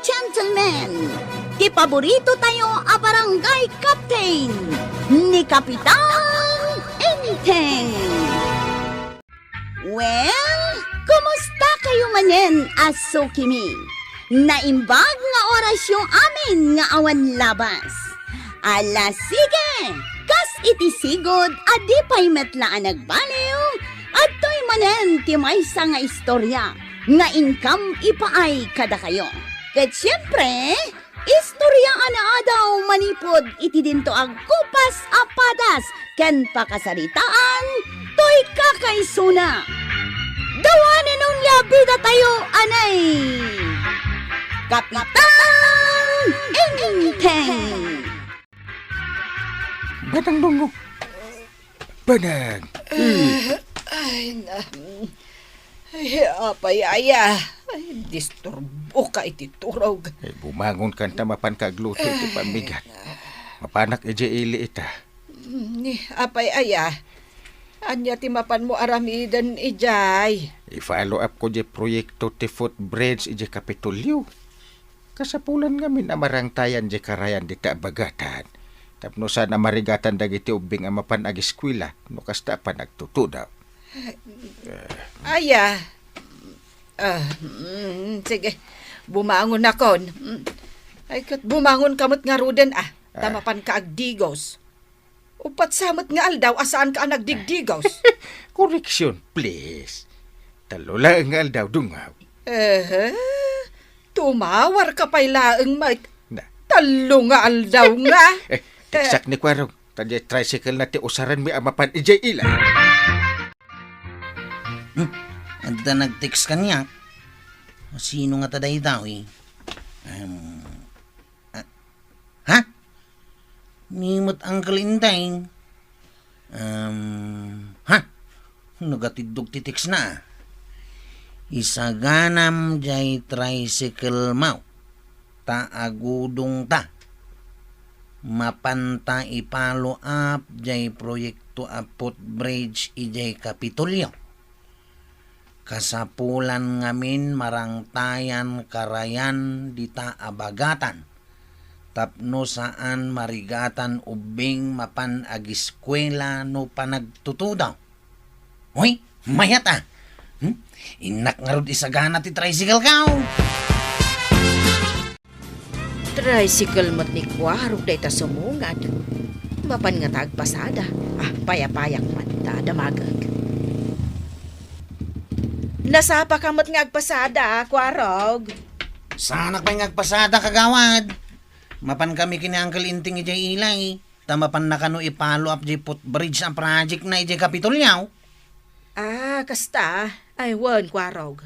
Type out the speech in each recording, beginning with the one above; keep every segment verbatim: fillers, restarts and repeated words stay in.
Gentlemen, ti paborito tayo a barangay captain, ni Kapitan Enteng. Well, kumusta kayo manen a sukimi? Naimbag nga orasyo amin nga awan labas. Ala sige, kas iti sigud a di pay met la a nagbaliw, adtoy manen ti maysa nga istorya nga inkam ipaay kadakayo. Ket siempre, istorya a naadaw manipud iti dinto a kupas a padas ken pakasaritaan toy kakaisuna. Dawanen unay a bidatayo, anay! Kapitan Enteng! Batang Bungo! Banag. Eh, ay, na. Ay, apay aya. Ay, disturbo ka iti turog. Ay, bumangon ka ta mapan ka agluto iti pammigat. Mapanak idiay ili ita. Mm, ni, apay aya. Ania ti mapan mo aramiden idiay? I-follow up ko di proyekto ti footbridge idiay Kapitolyo. Kasapulan ngamin a marangtayan di karayan dita a bagatan, tapno saan a marigatan dagiti ubbing a mapan agiskuela no kasta a panagtutudaw. Aya. Ah, mm, sige. Bumangon akon. Mm. Ay, ket bumangon ka met ngaruden, ah. Ta Ah. mapan ka agdigos. Uppat sa met nga aldaw a saan ka a nagdigdigos. Correction, please. Tallo laeng nga aldaw, dungaw. Ehe, tumawar ka pay laeng met. Na. Tallo nga aldaw nga. Eh, tiksak ni Kuarog, ta diay tricycle na ti usaranmi a mapan idiay ila. Hmm, adda nag-text kaniak. Sino ngata dayta, eh? Em, ah, Ha? Ni met Uncle Enteng. Um, ha? Nagatiddog ti text na. Isaganam jay tricycle mo. Ta agudongta. Mapanta i-follow up jay proyekto a footbridge idiay Kapitolyo. Kasapulan ngamin marangtayan karayan dita a bagatan, tapno saan marigatan ubbing mapan agiskuela no panagtutudaw. Uy, mayat a! Hmm? Innak ngarud isagana ti tricycle ko! Tricycle met ni Kuarog dayta sumungad. Mapan ngata agpasada. Ah, payapayak met ta damagek. Nasapa ka met nga agpasada, Kuarog. Saanak pay nga agpasada, kagawad. Mapan kami ken ni Uncle Enteng idiay ila, ta mapanna kano i-follow up diay footbridge a project na idiay Kapitolyo. Ah, kasta? Ay, wen, Kuarog.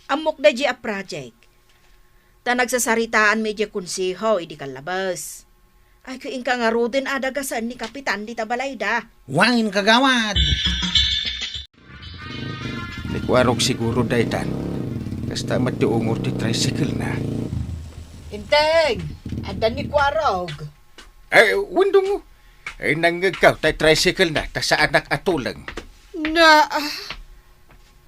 Ammok daydiay a project. Ta nagsasaritaanmi idiay konseho idi kallabes. Ay, ket inka ngaruden a dagasen ni Kapitan dita balayda. Wen, kagawad! Ni Kuarog siguro daytan. Kasta met ti ungor ti tricycle na. Enteng! Adda ni Kuarog. Ay, wen, Dungo. Ay, nangngegko, tay tricycle na, ta saanak a tuleng. Na, ah.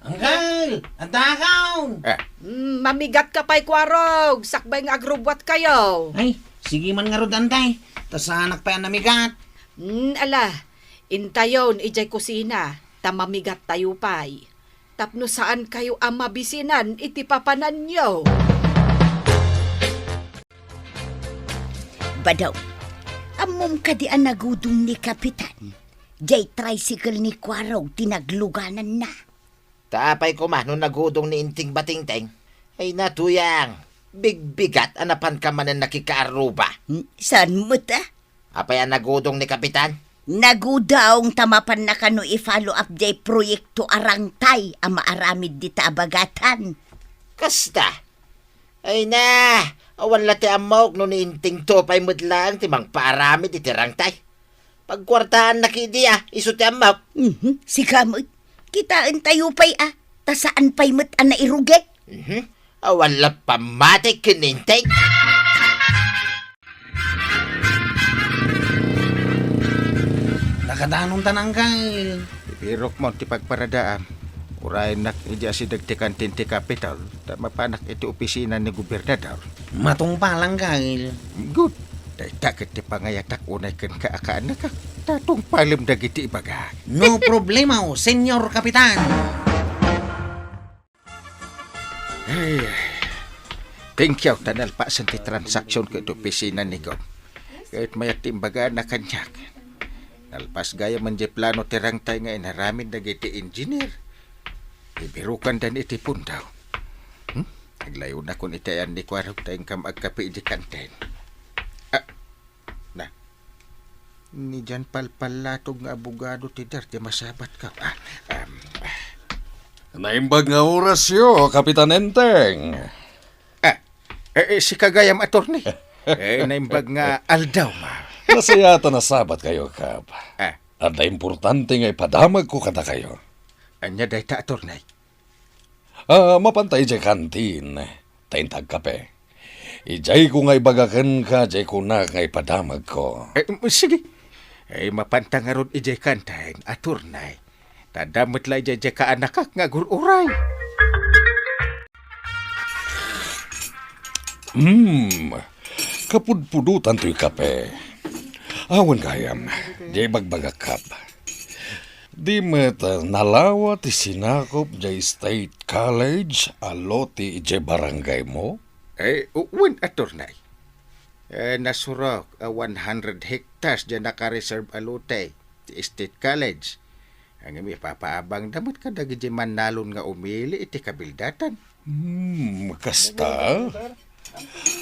Uncle! Adda akon! Ah. Mm, mamigat ka pay, Kuarog. Sakbay nga agrubbuat kayo. Ay, sige man ngarud, Antay. Ta saanak pay a namigat. Mm, ala. Intayon, idiay kusina. Ta mamigat tayo pay. Tapno saan kayo a mabisinan iti papananyo. Badaw, ammom kadi a nagudong ni Kapitan? Jay tricycle ni Kuarog ti naglugananna. Ta apay koma no nagudong ni Enteng Batingteng? Ay, natuyang, bigbigat a napanka manen nakikaarruba. Hmm, saan met a? Apay a nagudong ni Kapitan? Nagudong ta mapanna kano i-follow up jay proyekto a rangtay a maaramid dita a bagatan. Kasta? Ay na, awan la ti ammok no ni Enteng to pay met laeng ti mangpaaramid iti rangtay. Pagkuartaanna kadi a, isu ti ammok. Mhm, sika met. Kitaen tayo pay a, ta saan pay met a nairugi. Mhm. Awan la pammatik ken ni Enteng. Nakadanonta, Uncle. Ibirok mo ti pagparadaam. Urayennak idiay asideg ti kantin ti Capitol, ta mapanak iti opisina ni gobernador. Matungpalan, Kyle. Good. Dayta ket ti pangayatak unay kenka a kaanakak. Ta tungpalem dagiti ibagak. No problema, Senyor Kapitan. Ay, thank you ta nalpasen ti transaksyon ket opisina ni Gob. Ket mayat ti imbagana kaniak. Nalpas gayam diay plano ti rangtay nga inaramid dagiti engineer. Ibirukanda iti pundaw. Hmm? Aglayonakon iti ayan ni Kuarog ta inkam agkape iti kantin. Ah, na. Ni Jan Palpalatog nga abogado ti dar ti masabat ka. Ah, um, ah. Naimbag nga orasyo, Kapitan Enteng. Ah, eh, eh, sika gayam, attorney. Eh, naimbag nga aldaw, ma. Nasayaat a nasabatkayo, Kap. Ah. Adda importante nga ipadamagko kadakayo. Ania dayta, attorney? Ah, mapanta idiay kantin, ta inta agkape. Idiayko nga ibaga kenka, diay kunak nga ipadamagko. Eh, mm, sige. Eh, mapanta ngarud idiay kantin, attorney. Ta adda met la idiay, diay kaanakak nga agur-uray. Hmm, kapudpudotan toy kape. Awan gayam, diay bagbagak, Kap. Di met, ah, nalawa ti sinakop diay State College a lote idiay barangaymo? Eh, u-, wen, attorney. Eh, nasurok a one hundred hectares diay naka-reserve a lote ti State College. Ngem ipapaabangda met kadagiti mannalon nga umili iti kabildatan. Hmm, kasta?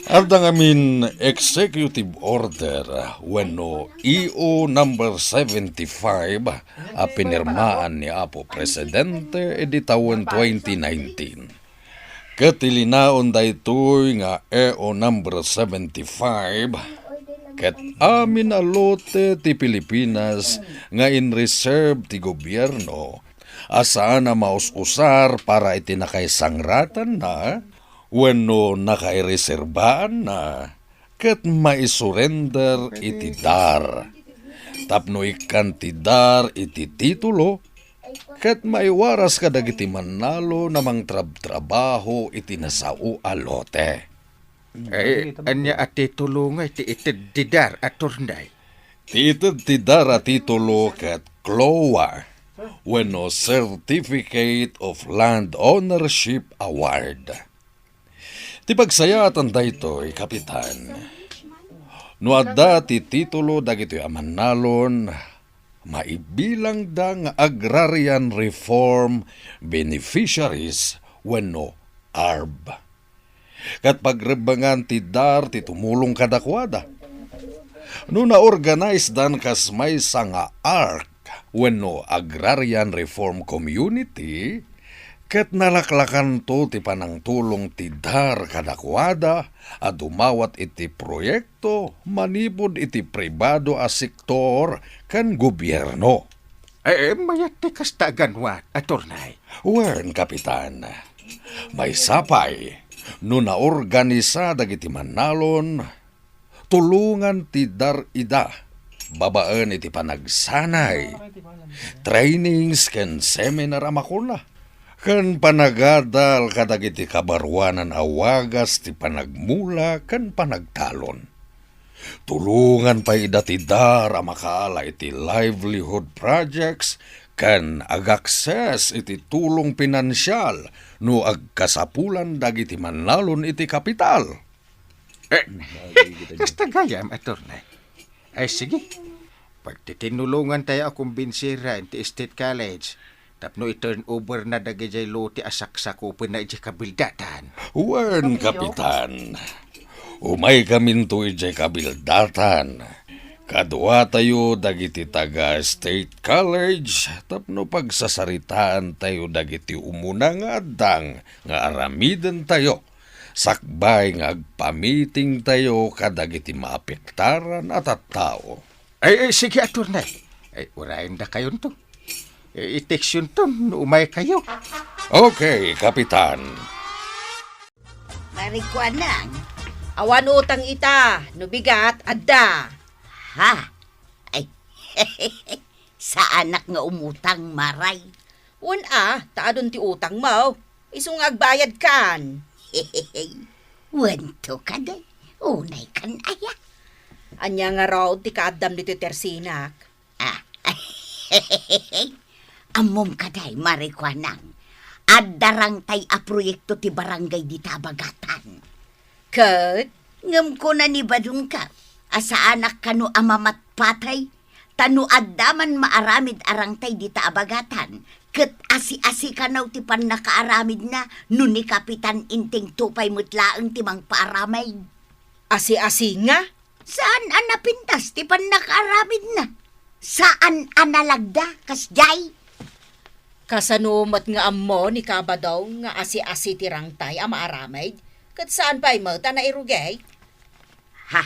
Adda ngamin executive order wenno E O number seventy-five a pinirmaan ni Apo Presidente idi tawen twenty nineteen. Ket ti linaon daytoy nga E O number seventy-five, ket amin a lote ti Pilipinas nga in-reserve ti gobierno a saan a maus-usar para iti nakaisangratanna wenno nakaireserbaanna, ket maisurrender iti dar. Tapno ikkan ti dar iti titulo, ket maiwaras kadagiti mannalon a mangtrabtrabaho iti nasao a lote. Eh, ania a titulo nga iti ited ti dar, attorney? Ti ited ti dar a titulo ket CLOA wenno Certificate of Land Ownership Award. Ti pagsayaatan daytoy, Kapitan, no adda ti titulo dagitoy a mannalon, maibilangda nga Agrarian Reform Beneficiaries wenno ARB. Ket pagrebbengan ti dar ti tumulong kadakuada. No naorganisedan kas maysa nga ARC wenno Agrarian Reform Community, ket nalaklakanto ti panangtulong ti dar kadakuada a dumawat iti proyekto manipud iti pribado a sektor ken gobierno. Eh, eh, mayat ti kasta a ganwat, attorney. Wen, Kapitan. Maysa pay, no naorganisa dagiti mannalon, tulongan ti dar ida babaen iti panagsanay, trainings ken seminar a makuna, ken panagadal kadagiti kabaruanan a wagas ti panagmula ken panagtalon. Tulongan pay ida ti dar a makaala iti livelihood projects ken agakses iti tulong pinansial no agkasapulan dagiti mannalon iti kapital. Eh, kasta gayam, attorney. Ay, sige. Pagtitinulongan tayo a kumbinsiran ti State College tapno i-turnover na dagidiay lote a saksakupenna idiay kabildatan. Wen, Kapitan, umaykaminto idiay kabildatan. Kaduatayo dagiti taga State College tapno pagsasaritaan tayo dagiti umuna nga addang nga aramiden tayo sakbay nga agpamiting tayo kadagiti maapektaran a tattao. Ay, ay, sige, attorney. Ay, urayen da kayonto. Ay, i-text yonto no umay kayo. Okay, Kapitan. Marikuanang, awan utang ita, no bigat, adda. Ha? Ay, saanak nga umutang, Maray. Wen a, ta adun ti utangmo. Isu nga agbayadkan. Wen to kadi, unaykan aya. Ania ngarud ti kaaddam ditoy tersinak? Ah. Ammom kadi, Mare Kuanang, adda rangtay a proyekto ti barangay dita Bagatan. Ket? Ngem kuna ni Badongko a saanak kano a mamatpatay, ta no adda man maaramid a rangtay dita a Bagatan, ket asi-asi kano ti pannakaaramidna no ni Kapitan Enteng Tupay met laeng ti mangpaaramid. Asi-asi nga? Saan a napintas ti pannakaaramidna? Saan a nalagda, kasdiay? Kasano met nga ammo ni Kabadong nga asi-asi ti rangtay a maaramid? Ket saan pay met a nairugi? Ha?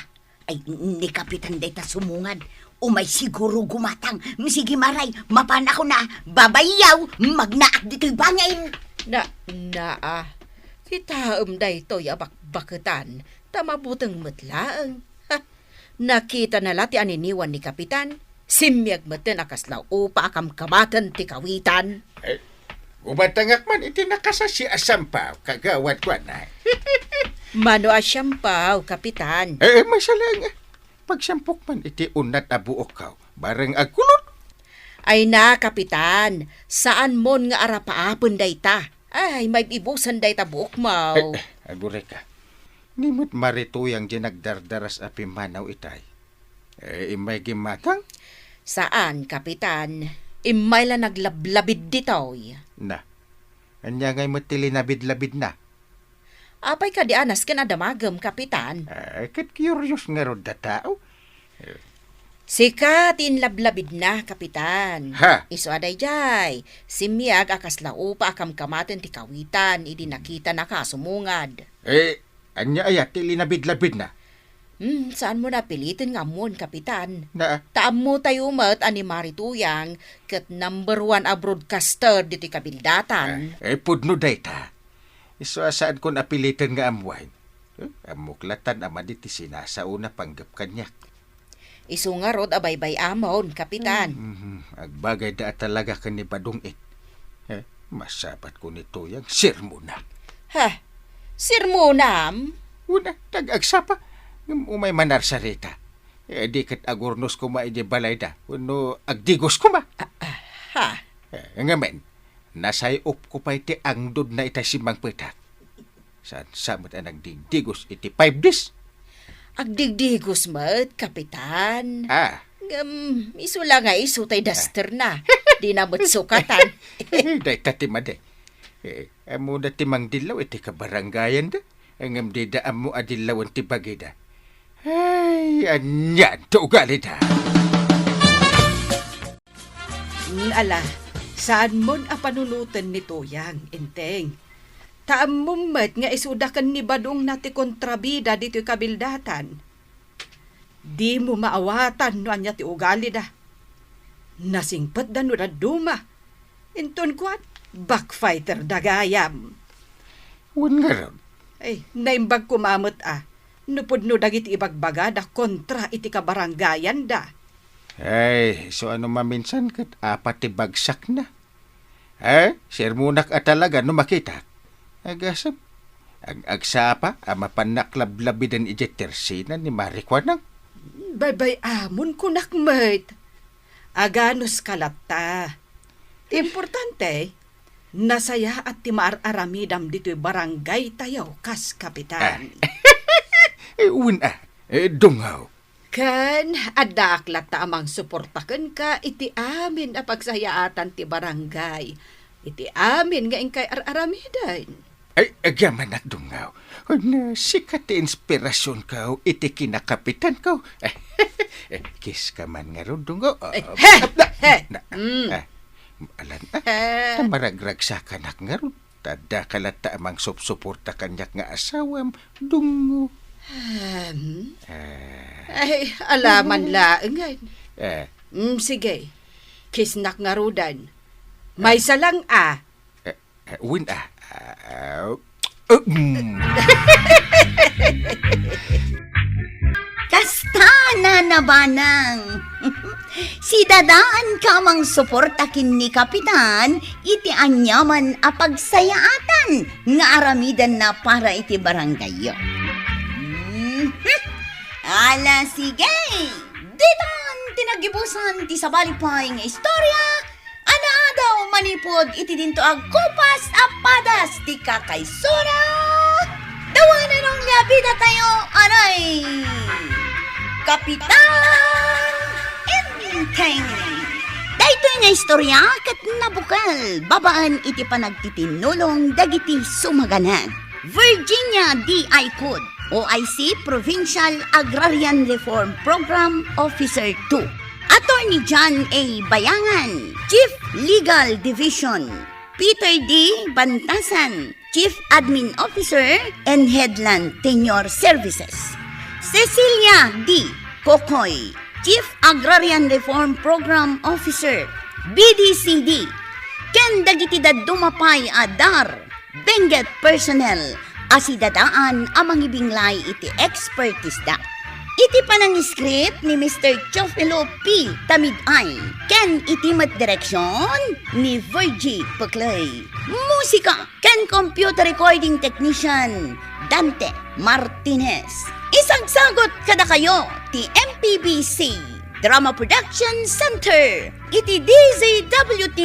Ay, ni Kapitan dayta sumungad. Umay siguro gumatang. Sige, Mare, mapanakon a. Babayaw, magnaak ditoy bangin. Na, naa. Kitaem daytoy a bakbaketan, ta mabuteng met laeng. Ha? Nakitana la ti aniniwan ni Kapitan. Simmiag metten a kasla upa a kamkamaten ti kawitan. Eh, gumatangak man iti nakasasi a sampaw, Kagawad Kuana. Mano a siampaw, Kapitan? Eh, eh, masala nga. Pagsiampok man iti unat a buokko, bareng agkulot. Ay na, Kapitan, saanmon nga arapaapen dayta. Ay, maib-ibusen dayta buokmo. Eh, eh, agurayka. Ni met Mare Tuyang diay nagdardaras a pimmanaw itay. Eh, immay gimmatang? Saan, Kapitan. Immay la naglablabid ditoy. Na, ania ngay met ti linabidlabidna? Apay kadi a nasken a damagem, Kapitan? Eh, ket curious ngarud a tao. Sika ti inlablabidna, Kapitan. Ha? Isu a daydiay, simmiag a kasla upa a kamkamaten ti kawitan idi nakitanaka a sumungad. Eh, ania aya ti linabidlabidna? Hmm, saanmon a piliten nga ammoen, Kapitan. Na? Ta ammotayo met a ni Mare Tuyang ket number one a broadcaster ditoy kabildatan. Eh, eh, pudno dayta. Isu a saankon a piliten nga ammoen. Eh, ammok latta a madi ti sinasaona panggep kaniak. Isu ngarud a baybay-amon, Kapitan. Mhm. Agbagayda a talaga ken ni Badong-et. Eh, masabatko ni Tuyang, sermonak. Ha? Sermonam? Wen a, ta agsapa. Ngem umay manarsarita. Eh, di ket agurnos koma idiay balayda. Wenno agdigos koma. Ah, ah, ha? Eh, ngamin, nasay-opko pay ti angdodna itay simmangpetak. Saan sa met a nagdigdigos iti five Ds? Agdigdigos met, Kapitan. Ah. Ngem, isu la nga isu tay dasterna. Dina met sukatan. Eh, dayta ti madi. Eh, ammona ti mangdillaw iti kabarangayanda. Ngem dida ammo a dillawen ti bagida. Ay, anian ti ugalida. Mm, ala, saanmon a panunoten ni Tuyang, Enteng. Ta ammom met nga isuda ken ni Badongna ti kontrabida ditoy kabildatan. Dimo maawatan no ania ti ugalida. Nasingpetda no dadduma. Inton kuan, backfighter da gayam. Wen ngarud. Ay, naimbag koma met a, no pudno dagiti ibagbagada kontra iti kabarangayanda. Ay, isu a no maminsan ket apat ti bagsakna. Eh, sermonak a talaga no makitak. Agasem, ag-, agsapa a mapannak lablabiden idiay tersina ni Mare Kuanang. Baybay-amon kunak met. Aganuska latta. Ti importante, nasayaat ti maar-aramidam ditoy barangaytayo kas kapitan. Ah. Eh, wen a, eh, dungaw. Ken addaak latta a mangsuporta kenka iti amin a pagsayaatan ti barangay, iti amin nga inkay ar-aramiden. Ay, agyamanak, dungaw. Wen, sika ti inspirasionko iti kinakapitanko. Eh, kiska man ngarud, dungaw. Ah, Ay, he! na, He! na, Mm. ah, alan, ah, He! ta maragragsakanak ngarud. Ta addaka latta a mangsupsuporta kaniak nga asawam, dungaw. Ahem. Ah. Ay, alaman laengen. Eh. Mm, sige. Kisnak ngaruden. Ah. Maysa lang a. Eh, eh, wen a. Ah, ah, mm. Kasta, Nana Banang. Sidadaan ka mangsuporta ken ni Kapitan iti aniaman a pagsayaatan nga aramidenna para iti barangayyo. Mhm. Ala, sige! Ditan ti nagibusan ti sabali pay nga istorya a naadaw manipud iti dinto a kupas a padas ti kakaisuna. Dawanan nga bida tayo, anay! Kapitan Enteng. Daytoy nga istorya ket nabukel babaen iti panagtitinulong dagiti sumaganad. Virginia D. Aicud, O I C Provincial Agrarian Reform Program Officer two. Attorney John A. Bayangan, Chief Legal Division. Peter D. Bantasan, Chief Admin Officer and Headland Tenure Services. Cecilia D. Kokoy, Chief Agrarian Reform Program Officer, B D C D, ken dagiti dadduma pay a DAR, Benguet personnel a sidadaan a mangibinglay iti expertise da. Iti panang-script ni Mister Teofilo P. Tamid-ay, ken iti met direksyon ni Virgie Peclay. Musika ken computer recording technician, Dante Martinez. Isagsagot kadakayo ti M P B C Drama Production Center iti D Z W T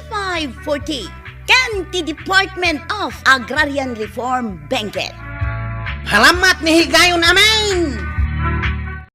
five forty ken ti Department of Agrarian Reform Benguet. Salamat ni higayon amin!